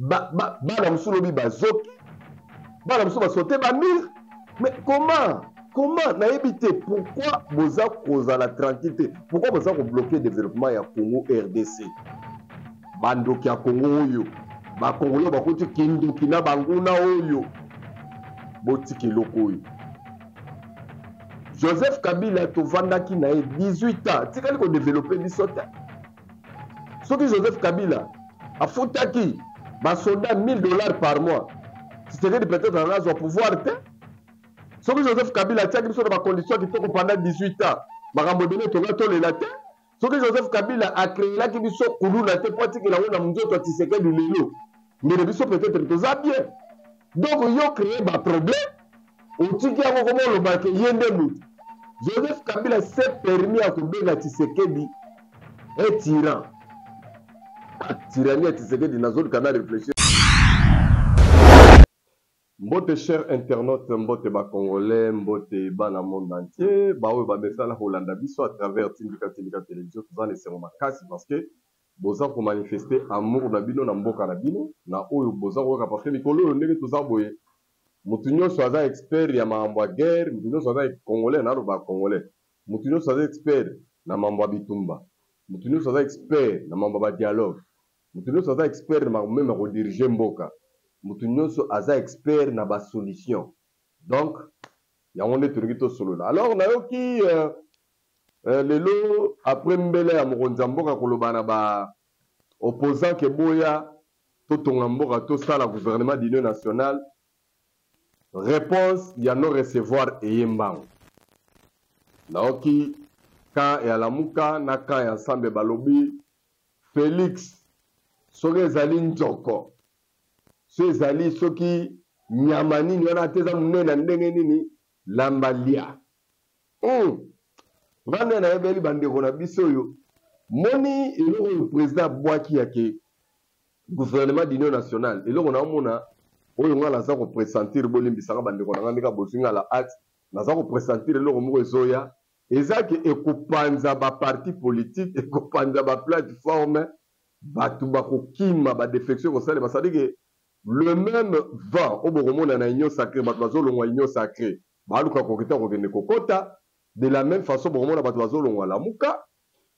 Bana mosusu lobi bazoki, bana mosusu basote bamire. Mais comment nayebi te pourquoi boza kozala tranquille te, pourquoi boza kobloke développement ya Congo RDC? Bandoki ya Congo oyo, bakongolo bakoti kindoki na banguna oyo, botika eloko oyo. Joseph Kabila tovandaki na ye 18 ans, tikali kodevelope biso te. Soki Joseph Kabila afutaki basoda 1000 $ par mois, Tshisekedi peut-être anga azwa pouvoir te. Soki Joseph Kabila atiaki biso na bacondition ya kitoko pendant 18 ans, makambo ebele tonga tolela te. Soki Joseph Kabila akreelaki biso kuluna te mpo atikela yango na nzoto ya Tshisekedi lelo, mbele biso peut-être toza bien. Donc yo créer baproblème, otiki yango koma olobaka ye nde motu. Joseph Kabila s'est permis ya kobenga Tshisekedi un tyran. Tyrannie ya Tshisekedi, nazoluka na réfléchir. Mbote cher internaute, mbote ba congolais, mbote bana monde entier, baoyo bamesana kolanda biso à travers Tindika Tindika Télévision. Toza na esengo makasi parce que boza komanifeste amour na bino na mboka na bino na oyo boza koyoka, parce que mikolo oyo ndenge toza boye, motu nyonso aza expert ya makambo ya guerre, motu nyonso aza congolais, naloba congolais, motu nyonso aza expert na mambo ya bitumba, motu nyonso aza expert na mambo ya badialogue, motu nyonso aza expert na makambo meme ya kodirige mboka, motu nyonso aza expert na basolution. Donc yango nde tolingi tosolola. Alors nayoki lelo après mbele ya mokonzi ya mboka koloba na ba opposant ke boya totonga mboka, tosala gouvernement d'union nationale, réponse ya non recevoir eye mbango. Nayoki camp ya Lamuka na camp ya Ensemble balobi Félix soki ezali nzoko, so ezali soki nyama nini wana te, eza monene na ndenge nini, lamba lia. Nga nde nayebeli bandeko na biso oyo moni eloko oyo président abwaki yake gouvernement d'union nationale. Eloko naomona oyo nga naza kopressentir, bolimbisanga bandeko na nga ndenge bozwi nga la hâte, naza kopressentir eloko moko ezoya, eza ke ekopanza baparti politique, ekopanza baplateforme, bato bakokima, badefection ekosalema. C'est-à-dire que le même vent oyo bokomona na Union sacrée, bato bazolongwa Union sacrée, baluka kokita kokende kokota. De la même façon bokomona bato bazolongwa Lamuka,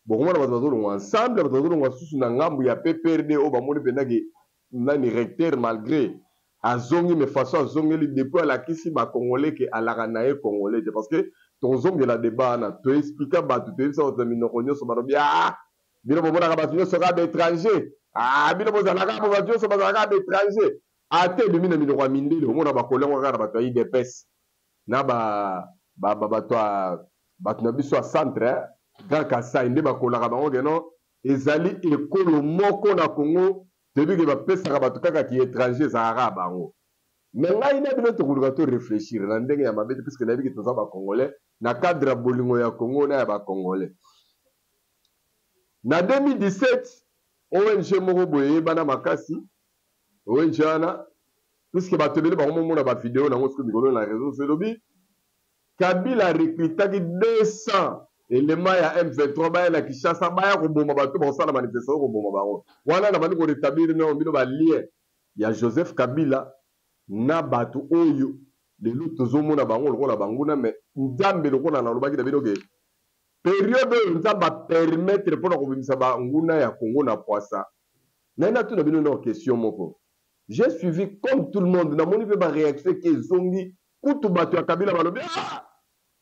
bokomona bato bazolongwa Ensemble, bato bazolongwa susu na ngambu ya PPRD oyo bamoni mpendake nani recteur, malgré azongi, mais façon azongeli depuis alakisi bacongolais ke alaka na ye congolais te. Parce que tozongela débat wana, toexplika bato, toyebisa bato na minoko nyonso, balobi: ah, bino bomonaka bato nyonso kaka baétranger, ah, bino bozalaka bo bato nyonso bazalaka kaka baétranger. Ate ebimi na minoko ya mindele, omona bakolengo kaka na bato ya UDPS na bato ya bato na biso ya centre Grand Kasai nde bakolaka bango ke non, ezali ekolo moko na Congo. Toyebi ke bapesaka bato kaka ki étranger, ezalaka kaka bango. Mais ngai na bino tokoluka to réfléchir na ndenge ya mabe te, puisque nayebi ke toza bacongolais na cadre ya bolingo ya Congo na ya bacongolais. Na 2017, ONG moko boye eyebana makasi, ONG wana, puisque bato ebele bakomomona bavideo nango soki mikolo na réseau, elobi Kabila recrutaki 200 éléments ya M23 baya na Kinshasa, baya koboma bato bakosala manifestation, koboma bango wana. Na bandi korétablir nano bino balien ya Joseph Kabila na bato oyo lelo tozomona bango lokola banguna. Mais Nzambe, lokola nalobaki na bino ke période oyo Nzambe apermettre mpona kobimisa banguna ya Congo na poisa, naye natuna bino nao question moko. J'ai suivi comme tout le monde, namoni mpe baréaction eke ezongi. Kutu bato ya Kabila balobi: ah,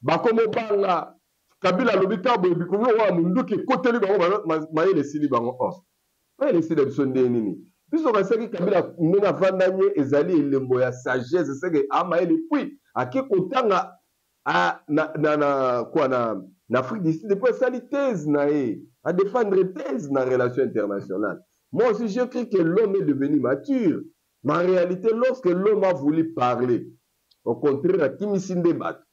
bakomobanga Kabila alobi ka boye, bikomi oyo munduki ekoteli bango, mayele esili bango. Oh, mayele esili biso ndenge nini? Biso kasaki Kabila ndenge avanda nye ezali elembo ya sagesse, seke amayele, puis ake kotanga na quoi na Afrique du Sud, depuis asali thèse na ye, adéfendre thèse na relation internationale. Moi aussi, j'ai cru que l'homme est devenu mature, mais en réalité, lorsque l'homme a voulu parler, au contraire, akimisi nde bato.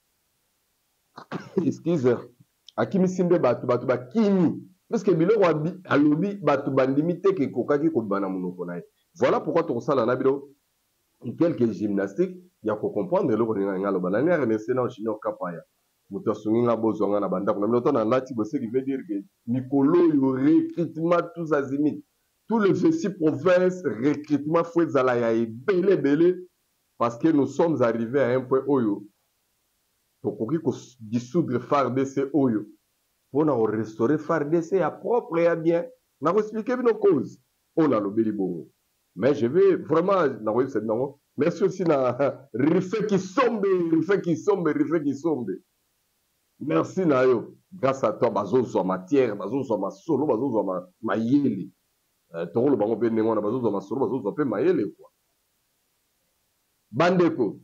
Excuse, akimisi nde bato, bato bakimi, puisque biloko alobi, bato bandimi te ke ekokaki kobima na monoko na ye. Voilà pourquoi tokosala na bino quelques gymnastique ya kocomprendre eloko ndenge nga aloba. Na ngai remercier na Junior Kapaya, moto asungi nga bozwa nga na bandako na bino to na lati bo. Ce qui veut dire que mikolo oyo, recrutement tous azimuts. Tous les 26 provinces, recrutement faut ezala ya ebele ebele, parce que nous sommes arrivés à un point oyo tokoki ko dissoudre FARDC oyo pona ko restaurer FARDC ya propre ya bien. Nako expliquer bino cause oyo nalobeli bongo, mais je vais vraiment nakoyebisa bino yango. Merci aussi na Rife Kisombe, Rife Kisombe, Rife Kisombe, merci na yo. Grâce à toi bazozwa matière, bazozwa masolo, bazozwa mayele. Tokoloba yango mpe ndenge wana, bazozwa masolo, bazozwa mpe mayele quoi. Bandeko,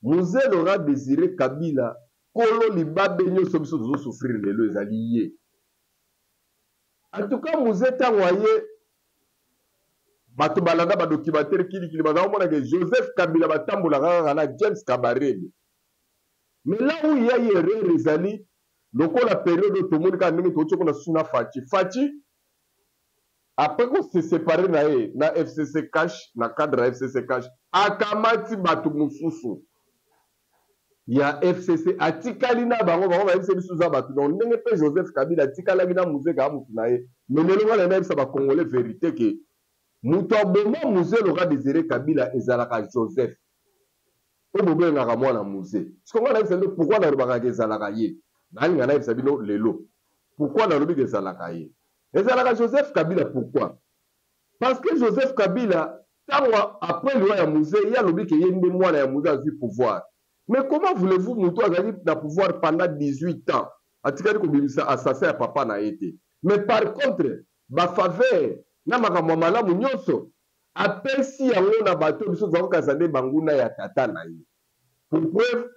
Mzee Laurent Désiré Kabila, kolo libabe nyonso biso tozosouffrir lelo ezali ye. En tout cas, Mzee ntango aye, bato balanda badocumentaire kilikili, baza komona ke Joseph Kabila batambolaka kaka na James Kabarebe. Mais là où il y a eu erreur ezali lokola période oyo tomoni kaka ndenge touti komona susu na Fatshi. Fatshi après ko se séparer na ye na FCC Cash, na cadre ya FCC Cash, akamati bato mosusu ya FCC, atikali na bango, bango bayebisa biso za bato. Donc ndenge mpe Joseph Kabila atikalaki na Mzee kaka motu na ye. Mais lelo wana nayebisa bacongolais vérité ke moto aboma Mzee Laurent Désiré Kabila ezalaka Joseph oyo bobengaka mwana Mzee. Siko ngai nayebisa bino pourquoi nalobaka ke ezalaka ye. Nalinga nayebisa bino lelo pourquoi nalobi ke ezalaka ye, ezalaka Joseph Kabila. Pourquoi? Parce que Joseph Kabila, ntango après liwa ya Mzee, ye alobi ke ye nde mwana ya Mzee, azwi pouvoir. Mais comment voulez-vous, moto azali na pouvoir pendant 18 ans, atikali kobimisa assassin ya papa na ye te, mais par contre bafaveur na makambo ya malamu nyonso apesi yango na bato biso toza kokanisa nde banguna ya tata na ye? Pour preuve,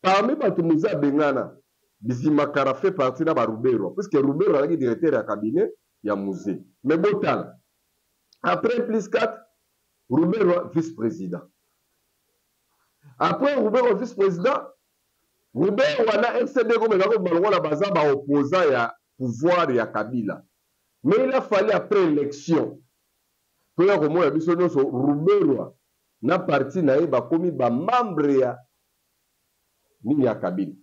parmi bato Mzee abengana, Bizima Kara fait partie na baRuberwa, puisque Ruberwa azalaki directeur ya cabinet ya Mzee. Mais botala, après plus 4, Ruberwa vice-président. Après Ruberwa vice-président, Ruberwa na RCD comme ezalaki kobima lokola baza baopposant ya pouvoir ya Kabila. Mais il a fallu après élection toya komona biso nyonso Ruberwa na parti na ye bakomi bamembre ya nini, ya Kabila.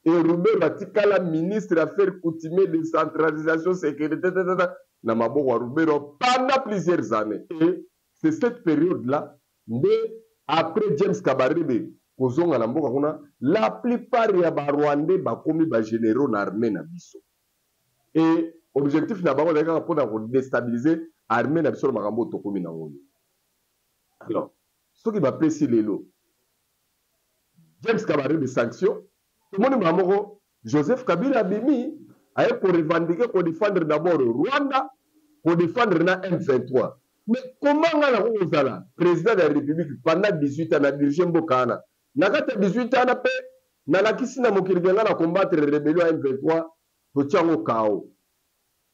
Et Ruberwa atikala ministre affaires coutumier, décentralisation, sécurité, na maboko ya Ruberwa pendant plusieurs années. Et c'est cette période là nde après James Kabarebe kozonga na mboka kuna, la plupart ya barwandais bakomi bagénéraux na armée na biso. Et objectif na bango ezali kaka mpona kodéstabiliser armée na biso na makambo oyo tokomi nango. Alors soki bapesi lelo James Kabarebe sanction, tomoni mbala moko Joseph Kabila abimi, aye korevendiquer, kodéfendre d'abord Rwanda, kodéfendre na M23. Mais comment nga nako kozala président de la République pendant 18 ans, na dirige mboka wana, na kati ya 18 ans mpe nalakisi na mokili ke nga na combattre rébellion ya M23, totia yango kao,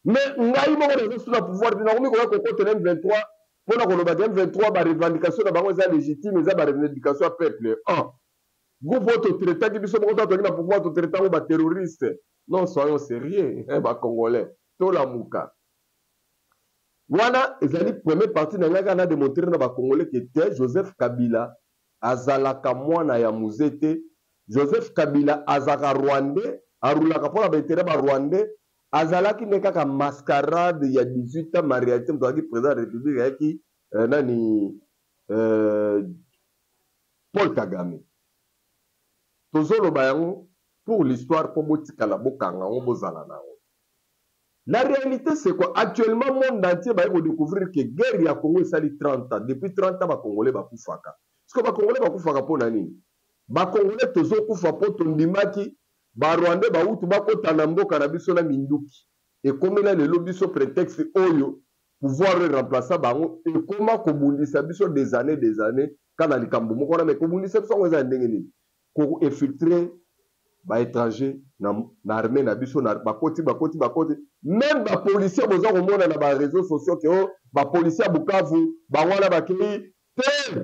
mais ngai moko naza su na pouvoir te, nakomi koya kokotela M23 mpona koloba ke M23 barevendication na bango eza légitime, eza barevendication ya peuple? Un groupe oyo totraitaki biso moko, to toki na pouvoir, totraite yango baterroriste. Non, soyons sérieux, bacongolais, tolamuka. Wana ezali première partie na ngai kaka na démontrer na bacongolais ke te, Joseph Kabila azalaka mwana ya Mzee te. Joseph Kabila azalaka rwandais, arulaka mpona baintérêt barwandais. Azalaki nde kaka mascarade ya 18 ans. Ma réalité, moto azalaki président ya République ayaki nani, Paul Kagame. Tozoloba yango pour l'histoire, mpo botikala bokanga yango, bozala na yango. La réalité, c'est quoi? Actuellement, monde entier baye kodécouvrir que guerre ya Congo esali 30 ans. Depuis 30 ans, bacongolais bakufaka. Parce que bacongolais bakufaka mpo na nini? Bacongolais tozokufa mpo tondimaki barwandais bautu bakota na mboka na biso na minduki. Ekomela lelo biso prétexte oyo pouvoir oyo remplaça bango ekoma kobundisa biso des années, des années, kaka na likambo moko wana. Mais kobundisa biso yango eza ndenge nini? Koinfiltrer baétranger na armée na biso na bakoti, bakoti, bakoti, même bapolicier. Boza komona na baréseaux sociaux ke o bapolicier ya Bukavu bango wana bakei te.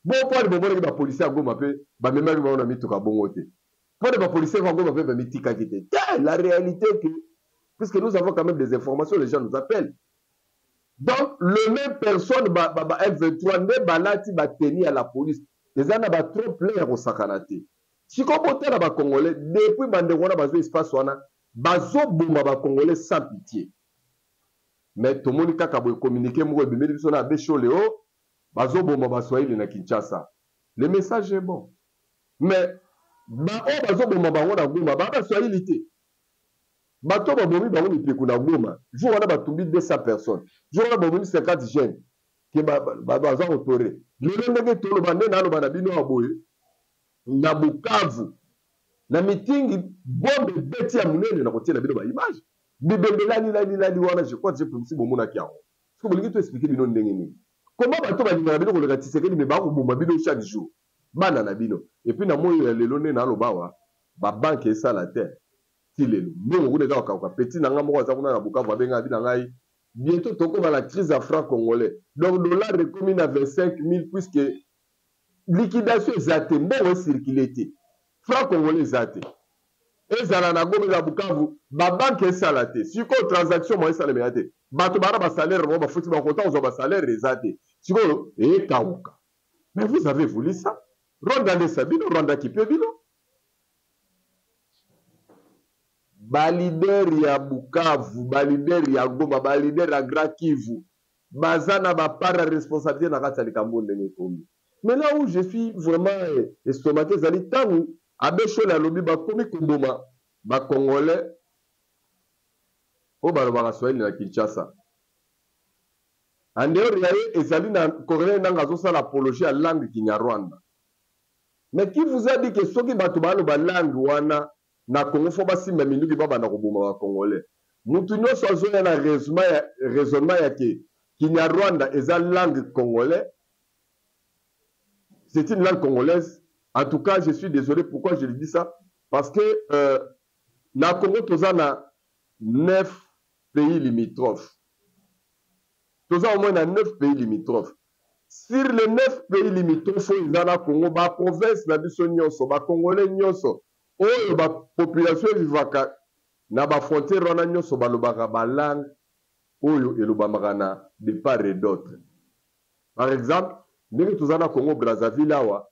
Bo mponi bomonaki bapolicier ya Goma mpe bamemaki bango na mituka bongo te? Mpona bapolicier ya Goma mpe bamitikaki te? Te, la réalité que puisque nous avons quand même des informations, les gens nous appellent. Donc le même personne ba M23 nde balati batenue ya la police, eza na batrop plein ya kosakana te. Sikoyo botala bacongolais, depuis bandeko wana bazwa espace wana, bazoboma bacongolais sans pitié. Mais tomoni kaka boye communiqué moko ebimeli biso na Abbé Shole, o bazoboma Baswahili na Kinshasa. Le message est bon. Mais ba oyo bazoboma bango na Goma ba Baswahili te. Bato babomi bango mipeku na Goma. Jour wana batumbi 200 personnes. Jour wana babomi 50 jeunes ke baza kotore. Lelo ndenge toloba nde naloba na bino ya boye na Bukavu na mitingi bombe ebeti ya monene na kotiela bino ba image bibembe lali lali lali wana. Je crois que si bomonaki yango, soki bolingi to expliquer bino ndenge nini koma bato balingaka bino koleka Tshisekedi, me bakoboma bino chaque jour, bana na bino. Et puis na moi ya lelo nde naloba awa, babanke esala te ti lelo, mbongo kuna eza kokauka. Petit na ngai moko aza kuna na Bukavu, abenga abi na ngai bientôt tokóma na crise ya franc congolais. Donc dollar ekomi na 25 000 puisque liquidation eza te, mbongo ecircule te, franc congolais eza te. Ezala na Goma, eza Bukavu, babanke esala te. Sikoyo transaction mo esalemela te, bato bana basalaire bango bafuti bakota kozwa basalaire eza te, sikoyo ekauka. Mais vous avez voulu ça. Rwanda alesa bino, Rwanda akipe bino. Baleader ya Bukavu, baleader ya Goma, baleader ya Grand Kivu baza na bapart ya responsabilité na kati ya likambo ndenge ekomi. Mais là où je suis vraiment estomaqué, ezali ntango Abbé Shole alobi bakomi koboma Bacongolais oyo balobaka Swahili na Kinshasa. En dehors ya ye, ezali na Corneille Nanga azosala apologie ya langue kinyarwanda. Mais qui vous a dit que soki bato baloba langue wana na Congo, faut basimba minduki, babanda koboma Bacongolais? Mutu nyonso azoya na raisonnement ya ke kinyarwanda eza langue congolais, c'est une langue congolaise, en tout cas je suis désolé. Pourquoi je le dis ça? Parce que na Congo toza na 9 pays limitrophes, toza au moins na 9 pays limitrophes. Sur les 9 pays limitrophes oyo eza na Congo, baprovince na biso nyonso, Bacongolais nyonso oyo bapopulation evivaka na bafrontière wana nyonso balobaka balangue oyo elobamaka na de part et d'autre. Par exemple, ndenge toza na Congo Brazzaville awa,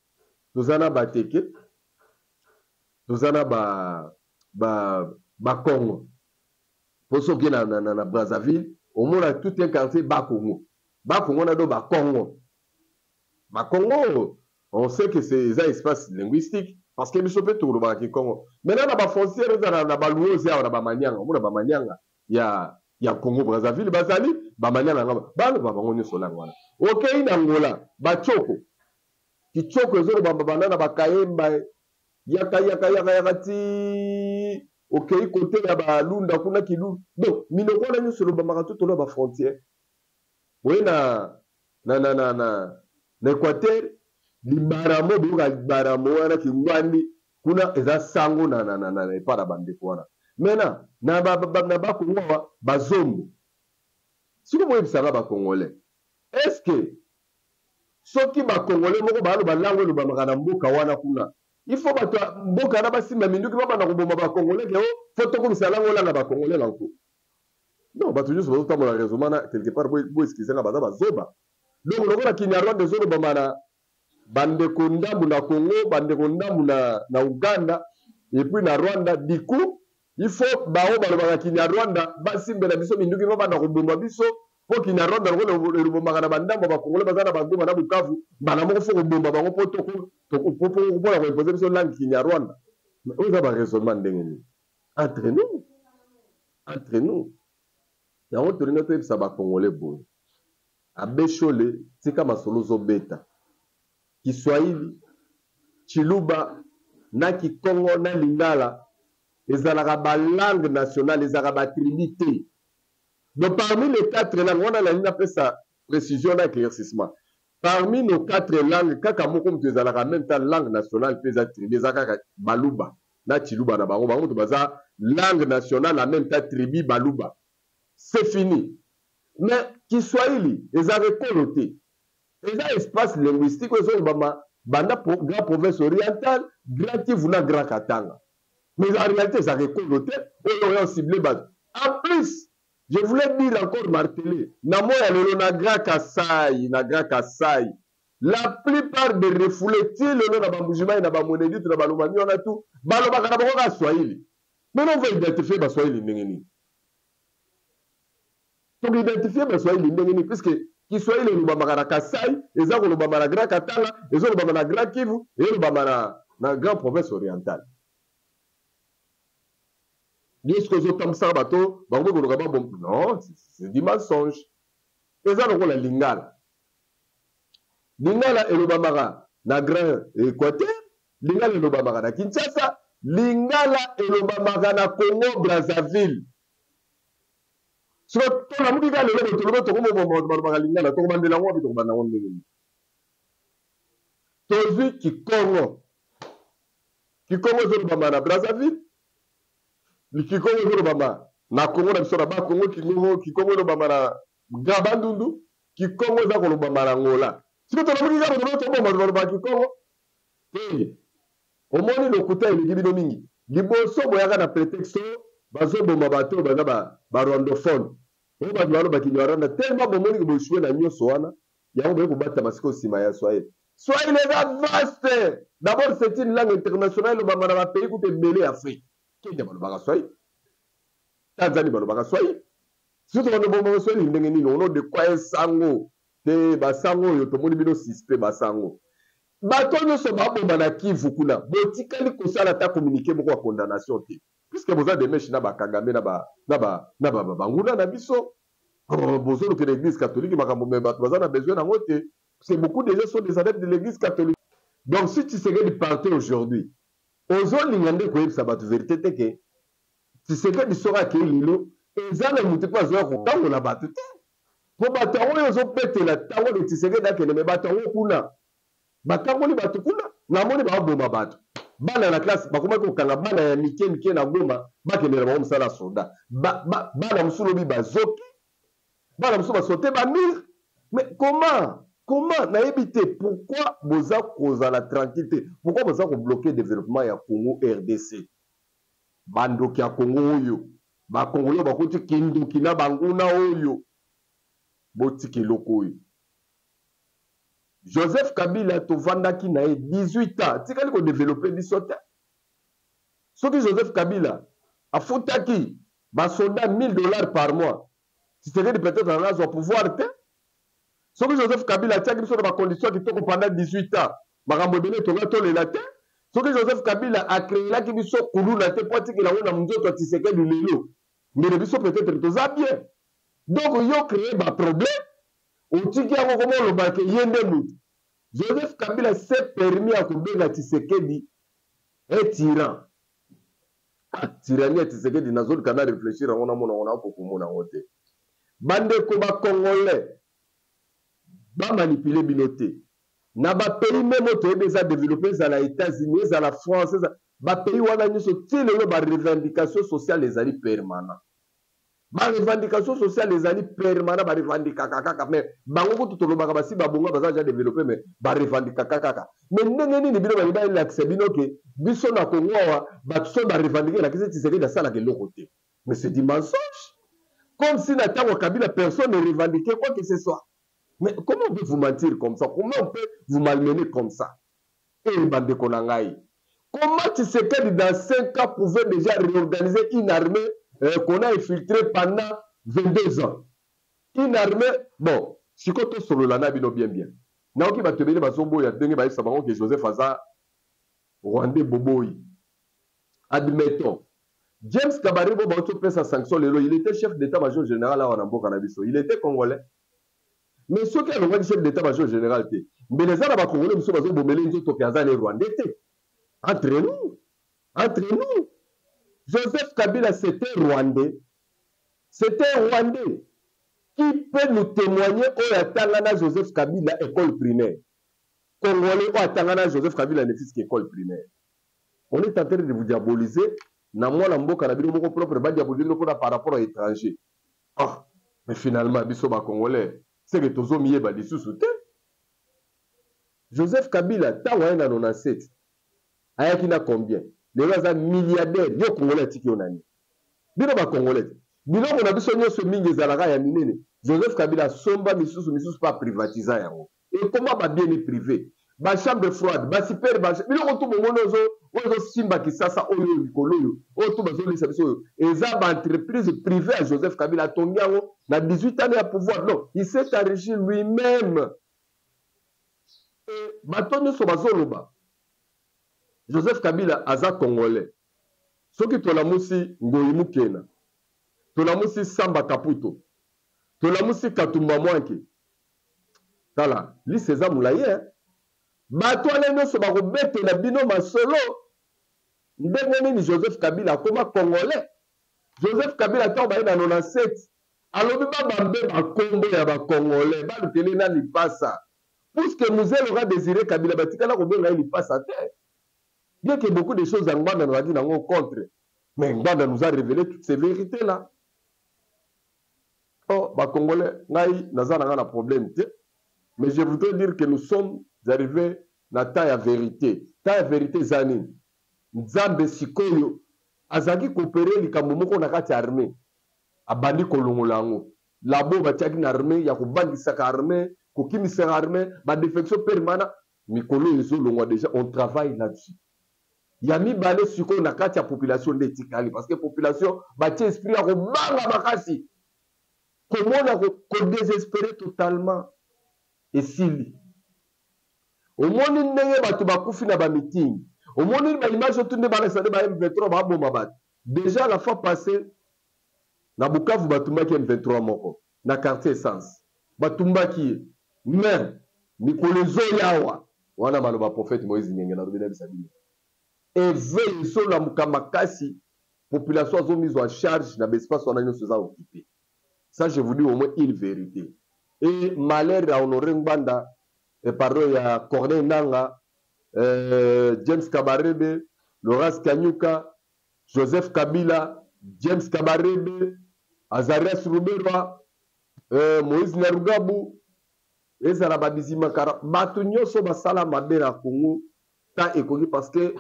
toza na Bateke, toza na Bakongo. Mpo soki na Brazzaville, omona tout un quartier Bakongo, Bakongo na do Bakongo. Bakongo, on sait que c'est eza espace linguistique, parce que biso mpe tolobaka kikongo. Maintenant na bafrontière eza na Baluozi awa, na Bamanianga, omona Bamanianga ya Congo Brazzaville bazali Bamanianga ngamba, baloba bango nyonso langue wana. Okei na Ngola, Bacoko, kicoko ezoloba banda na Bakayemba, yaka yaka yaka yaka ti okei kote ya Balunda kuna, Kilu. Donc minoko wana nyonso elobamaka to tolo ya bafrontière. Oye na Équateur, Libaramo, boyoka Libaramo wana, Kingwandi kuna eza sango na epa na bandeko wana. Maintenant na Bakongo awa, Bazombo. Sikoyo boyebisanga Bacongolais, est ce que soki Bacongolais moko baloba langue elobamaka na mboka wana kuna, il faut bato ya mboka wana basimba minduki, babanda koboma Bacongolais ke o faut tokomisa langue olanga Bacongolais na nko? Non, bato nyonso bazotambola raisonnement na quelque part, boexcuse nga, baza bazoba. Donc lokola kinyarwanda ezolobama na bandeko ndambu na Congo, bandeko ndambu na Uganda et puis na Rwanda, du coup il faut bao balobaka kinyarwanda basimbela biso minduki, babanda koboma biso, mpo kinyarwanda lokola elobomaka na bandambo ya Bakongole baza na Bagoma na Bukavu, mbala moko faut koboma bango mpona koimpose biso langue kinyarwanda. Oyo eza baraisonnement ndenge nini? Entre nous, entre nous, yango tolingi toyebisa Bakongole boye: Abbé Shole, tika masolo ozobeta. Kiswahili, Chiluba na Kikongo na Lingala ezalaka balangue nationale, ezalaka batribu te. Donc parmi les quatre langues wana, nalingi napesa précision na éclaircissement: parmi nos quatre langues, kaka moko moto ezalaka en même temps langue nationale mpe eza tribu, eza kaka Baluba na Chiluba na bango. Bango moto baza langue nationale, en même temps tribu Baluba, c'est fini. Mais Kiswahili ezalaka ekolo te, eza espace linguistique oyo ezolobama banda grand province orientale, Grand Kivu na Grand Katanga. Mais en réalité ezalaka ekolo te oyo oyo cible bato. En plus, je voulais dire encore, marteler, na moya lelo na Grand Kasai, na Grand Kasai, la plupart des refoulés ti lelo na Bambujimai, na Bamoneditu, na Balomami wana, tu balobaka na bango kaka Swahili. Maintenant on va identifier Baswahili ndenge nini? Tokoidentifie Baswahili ndenge nini? Puisque Kiswahili elobamaka na Kasai, eza kolobama na Grand Katanga, ezolobama na Grand Kivu, elobama na Grand Province Orientale. Yo soki ozotambusaka bato bango koluka babom, non, c'est du mensonge. Eza lokola Lingala. Lingala elobamaka na Grand Équateur, Lingala elobamaka na Kinshasa, Lingala elobamaka na Congo Brazzaville. Soki tolamuki kaka lelo boye tolobi tokomoboma bato balobaka Lingala, tokobandela yango wapi? Tokobanda yango ndenge nini? Tozwi Kikongo. Kikongo ezolobama na Brazzaville, Kikongo ezolobama na Congo na biso na Bakongo, Kikongo elobama na Grand Bandundu, Kikongo eza kolobama na Angola. Soki tolamuki kaka boye tolobi tokoboma bato balobaka Kikongo te. Omoni lokuta eleki bino mingi. Liboso boyaka na pretexte bazoboma bato oyo baza ba rwandophone, oyo bato baloba Kinyarwanda, tellement bomoni ke boechouer na nyonso wana, yango boye kobatama sikoyo nsima ya Swahili. Swahili eza vaste. D'abord c'est une langue internationale elobama na ba pays kutu ebele ya Afrique. Kenya balobaka Swahili, Tanzanie balobaka Swahili. Surtout bando bomaka Swahili ndenge nini? Au nom de quoi? Sango te, basango oyo tomoni bino suspect basango. Bato nyonso baboma na Kivu kuna, botikali kosala ata communiqué moko ya condamnation te. Puisque boza de mèche na ba Kagame na ba na ba na ba banguna na biso. Bozolukela église catholique makambo, mais bato baza na besoin nango te. C'est beaucoup de gens sont des adeptes de l'église catholique. Donc si Tshisekedi partait aujourd'hui, ozolinga nde koyebisa bato vérité te ke Tshisekedi soki akei lelo, eza na motu mpe azoya kokangola bato te. Po bato yango oyo ozobetela ntango de Tshisekedi akende, mais bato yango kuna bakangoli bato kuna, namoni baboma bato. Bana na classe bakomaki kokanga bana ya mike mike na Goma, bakende na bango mosala ya soldat. Bana mosusu lobi bazoki, bana mosusu basote ba mur. Mais comment nayebi te pourquoi boza kozala tranquille te, pourquoi boza kobloquer développement ya Congo RDC? Bandoki ya Congo oyo, ba Congolais bakoti kindoki na banguna oyo, botika eloko oyo. Joseph Kabila tovandaki na ye 18 ans, atikali kodevelope biso te. Soki Joseph Kabila afutaki basoldat 1000 $ par mois, Tshisekedi peut-être anga azwa pouvoir te. Soki Joseph Kabila atiaki biso na bacondition ya kitoko pendant 18 ans, makambo ebele tonga tolela te. Soki Joseph Kabila akreelaki biso kuluna te po atikela yango na nzoto ya Tshisekedi lelo, mbele biso peut-être toza bien. Donc yo créer ba problème, otiki yango koma oloba ke ye nde mutu. Joseph Kabila s'est permis ya kobenga Tshisekedi un tyran. Ah, tyrannie ya Tshisekedi nazoluka na réfléchir yango, namona yango, nakoka komona yango te. Bandeko ba Congolais, ba manipuler bino te. Na ba pays meme oyo toyebi eza développé, ezala États-Unis, ezala France, ezala ba pays wana nyonso, ti lelo ba revendication sociale ezali permanent. Ba revendication sociale ezali permanent, ba revendikaka kaka. Mais bango kutu tolobaka basi babonga, baza déjà développé, mais ba revendikaka kaka. Mais ndenge nini bino balingi bayelakisa bino ke biso na Congo awa bato so ba revendiquer elakisi Tshisekedi asalaka eloko te? Mais c'est du mensonge. Comme si na ntango ya Kabila personne ne revendiquait quoi que ce soit. Mais comment on peut vous mentir comme ça? Comment on peut vous malmener comme ça? Eh bandeko na ngai, comment Tshisekedi dans 5 ans pouvait déjà réorganiser une armée qu'on a infiltrée pendant 22 ans? Une armée, bon, siko tosolola na bino bien bien. Naoki bato ebele bazoboya ndenge bayebisa bango ke Joseph aza Rwandais boboyi. Admettons, James Kabarebe bauti opesa sanction lelo, il était chef d'état-major général awa na mboka na biso. Il était congolais. Mais soki alongwaki chef d'état-major général te, mbele eza na bakongolais mosusu bazobomele nzoto ke aza ne Rwandais te. Entre nous, Joseph Kabila, c'était Rwandais. C'était Rwandais. Qui peut nous témoigner oyo atanga na Joseph Kabila école primaire? Congolais oyo atanga na Joseph Kabila ne fût-ce qu'école primaire. On est en train de vous diaboliser na mwana mboka na bino moko propre, ba diaboliser bino mpona par rapport à étranger. Ah, mais finalement biso ba Congolais, c'est que tozomiyeba lisusu te. Joseph Kabila ntango aye na 97, ayaki na combien? Lelo aza milliardaire. Yo Congolais, atiki yo nani? Bino ba Congolais, biloko na biso nyonso mingi ezalaka ya minene. Joseph Kabila asomba misusu, misusu mpe aprivatiza yango, ekoma babiens privé. Bachambre froide, basuper, biloko tu bomoni oyo ezosimba Kisasa oyo likolo oyo, oyo tu bazolisa biso oyo, eza baentreprise privé ya Joseph Kabila. Atongi yango na 18 ans ya pouvoir. Non, il s'est enrichi lui-même. Bato nyonso bazoloba Joseph Kabila aza Congolais. Soki tolamusi Ngoyi Mukena, tolamusi Samba Kaputo, tolamusi Katumba Mwanke, tala liste eza molai, eh? Bato wana nyonso bakobetela bino masolo ndenge nini Joseph Kabila akoma Congolais. Joseph Kabila, ntango baye na 97, alobi babambe bakombo ya Bacongolais, balukele na lipasa, puisque Mzee Laurent Désiré Kabila batikala kobenga ye lipasa te, bien que beaucoup de choses ya Ngbanda nazalaki nango contre, mais Ngbanda nous a révélé toutes ces vérités là. Oh, Bacongolais, ngai naza na ngai na problème te, mais je voudrais dire que nous sommes arrivés na temps ya vérité. Temps ya vérité eza nini? Nzambe sikoyo azalaki koopérer likambo moko na kati ya armée, abandi kolongola yango. Labo batiaki na armée ya kobangisaka armée, kokimisaka armée, badéfection permanent, mikolo oyo ezolongwa déjà, on travaille là-dessus. Ya mibale, sikoyo na kati ya population nde etikali, parce que population batie esprit ya kobanga makasi, komona kodésespérer totalement esili. Omoni ndenge bato bakufi na bameeting, omoni baimage oyo nde balakisa nde ba M23 baboma bato. Déjà la fois passée na Bukavu, batumbaki M23 moko na quartier Essence, batumbaki ye. Mais mikolo ezoya awa wana, maloba prophète Moïse Ngenge, nalobi nayebisa bino, éveil ezolamuka makasi, population azomise en charge na baespace wana nyonso eza occupé. Ça, je vous dis au moins une vérité. Et malheur ya Honoré Ngbanda, et pardon, ya Corneille Nanga, James Kabarebe, Laurence Kanyuka, Joseph Kabila, James Kabarebe, Azarias Ruberwa, Moïse Nyarugabo, ezala babizima kara, bato nyonso basala mabe na Congo, ta ekoki, parce que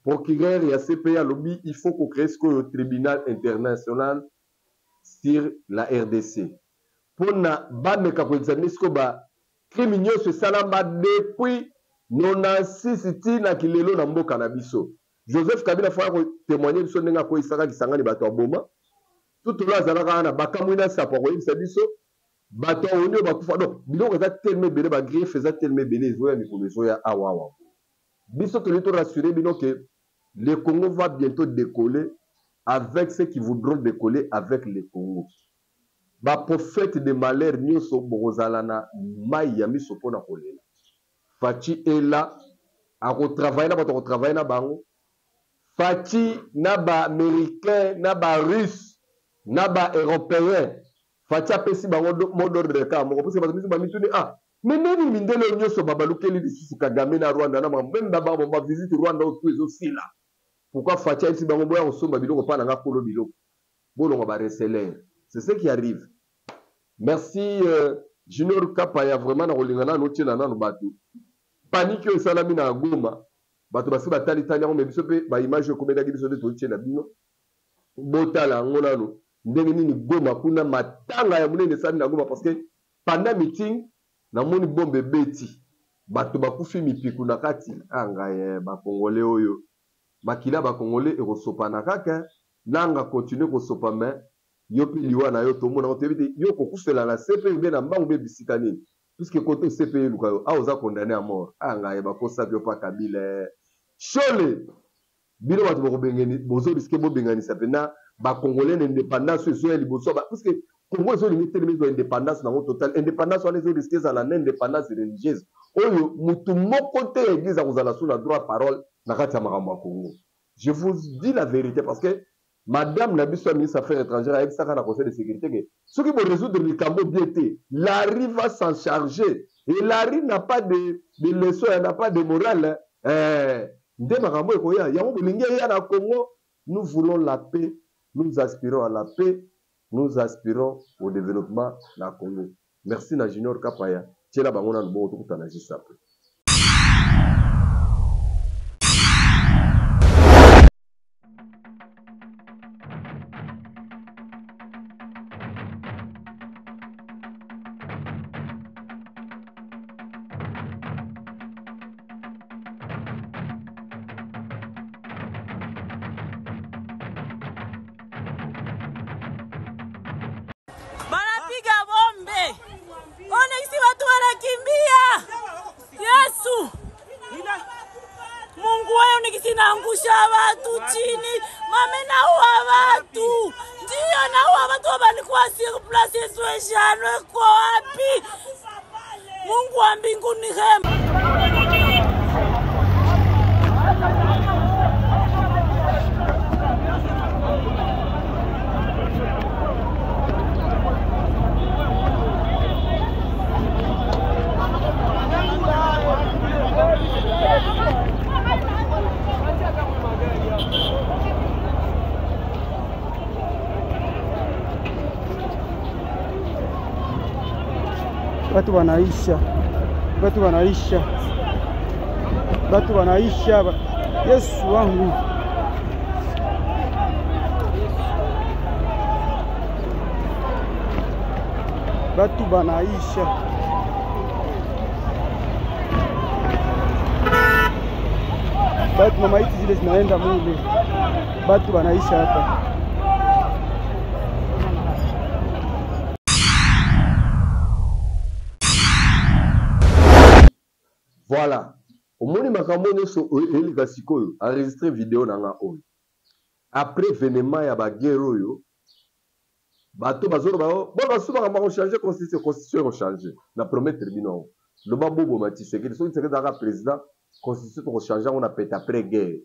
procureur ya CPI alobi il faut kocréer sikoyo tribunal international sur la RDC mpona bameka koexaminer sikoyo bacrime nyonso esalama depuis 96 ti na kilelo na mboka na biso. Joseph Kabila fo aya kotémoigner biso ndenge akoyisaka Kisangani, bato aboma tutolo azalaka wana, bakamwi na sapo, akoyebisa biso bato aoni oyo bakufa. Donc biloko eza telema ebele, bagriefs eza telema ebele, ezoya mikolo ezoya awa awa. Biso tolingi torassurer bino ke le Congo va bientôt décoller avec ceux qui voudront décoller avec le Congo. Baprophète de malheur nyonso, bokozala na mai ya miso mpona kolela. Fatshi ela akotravailler na bato, akotravailler na bango. Fatshi na baaméricain, na barusse, na baeuropéen, Fatshi apesi bango mot d'ordre kaka moko, parce que bato miso bamituni: ah, mais nini, mindele oyo nyonso babalukeli lisusu Kagame na Rwanda na makambo, même bavisite Rwanda oyo tu ezosila? Pourquoi Fatshi ayebisi bango boya kosomba biloko mpa na nga, kolo biloko, bolongwa bareceleur? C'est ce qui arrive. Merci, Junior Kapaya. Vraiment na kolinga nanu otiela nanu bato panique oyo esalami na Goma. Bato basi batalitali yango, mais biso mpe baimage ekomelaki biso nde totiela bino, botala yango nanu ndenge nini Goma kuna matanga ya monene esali na Goma, parce que pendant meeting namoni bombe ebeti, bato bakufi mipiku na kati. Angai Bakongole oyo makila Bakongole ekosopana kaka. Nanga continue kosopa, mais yo mpe liwa na yo tomonaka, toyebi te yo kokufela na se mpe ube na mbangu mpe bisika nini, puisque kote se mpe eluka yo awa, oza condamné à mort. Angai bakosaki yo mpa Kabila Shole. Bino bato bokobengani, bozorisquer bobenganisa mpena Bakongolais na indépendance oyo ezoya liboso, puisque Congo ezolinga etelemi, ezwa indépendance nango total. Indépendance wana ezorisquer ezala na indépendance religieuse oyo motu moko te ya église akozala su na droit parole na kati ya makambo ya Congo. Je vous dis la vérité, parce que madame na biso ya ministre affaires étrangères ayebisaka na Conseil de sécurité ke soki borésoudre likambo bien te, Larry va s'en charger, et Larry n'a pas de leçon, n'a pas de morale. Eh, nde makambo ekoya yango bolingi eya na Congo. Nous voulons la paix, nous aspirons à la paix, nous aspirons au développement na Congo. Merci na Junior Kapaya, tiela bango nanu bongo, tokutana juste après. Masasi naangusha watu chini, mame naua watu, ndiyo naua watu walikuwa sur place. Swejano iko wapi? Mungu wa mbinguni hema. Watu wanaisha, watu wanaisha, watu wanaisha. Yesu wangu, watu wanaisha. Batu na maiti zile zinaenda mule, batu wanaisha hapa. Voilà, omoni makambo nyonso eleka sikoyo. Enregistre video na nga oyo après événement ya baguerre oyo. Bato bazoloba bo basu makambo ya kochange constitution. Constitution ekochange, na promettre bino yango. Loba boboma Tshisekedi, soki Tshisekedi azalaka président, constitution tokochange yango na pete après guerre.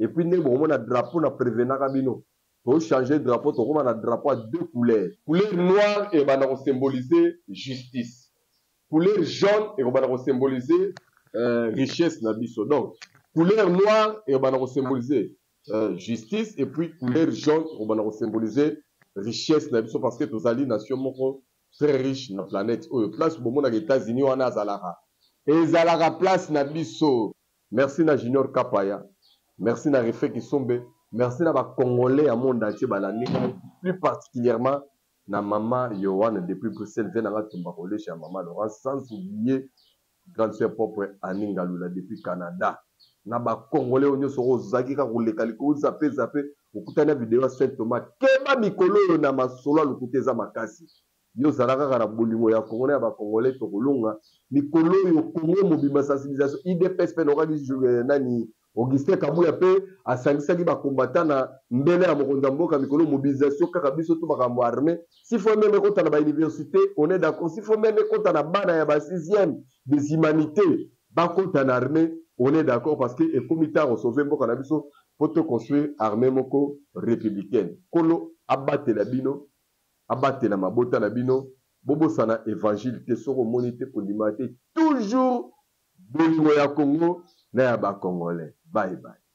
Et puis ndenge bokomona drapeau, na prévenaka bino, tochange drapeau, tokóma na drapeau ya deux couleurs. Couleur noire ebanda kosymboliser justice, couleur jaune ekobanda kosymboliser richesse na biso. Donc couleur noire ekobanda kosymboliser justice et puis couleur jaune ekobanda kosymboliser richesse na biso, parce que tozali nation moko très riche na planète oyo. Place bomonaka États-Unis wana azalaka, ezalaka place na biso. Merci na Junior Kapaya, merci na Refe Kisombe, merci na bacongolais ya monde entier balandi ngai, plus particulièrement na mama Yohane depuis Bruxelles, ve nanga Tumba Kolesha ya mama Laurence, sans oublier grande sœur propre Annie Ngalula depuis Canada, na bacongolais oyo nyonso oyo ozalaki kaka koleka likolo, zape zape, okutani na video ya Saint Thomas. Keba mikolo oyo na masolo ya lokuta eza makasi. Yo ozala kaka na bolingo ya Kongo na ya bacongolais, tokolonga. Mikolo oyo Kongo mobimba sensibilisation, UDPS mpe naokaki nani, Augustin Kabuya mpe asangisaki bacombattant na mbele ya mokonzi ya mboka. Mikolo mobilisation kaka biso to makambo armé, s'il faut même ekota na bauniversité, on est d'accord. S'il faut même ekota na bana ya ba sixième des humanités, bakota na armée, on est d'accord, parce que ekomi ntango sauver mboka na biso po to construire armée moko républicaine. Kolo abatela bino, abatela mabota na bino. Bobosana évangile te, soki omoni te, kondima te. Toujours bolingo ya Congo na ya bacongolais. Bye bye.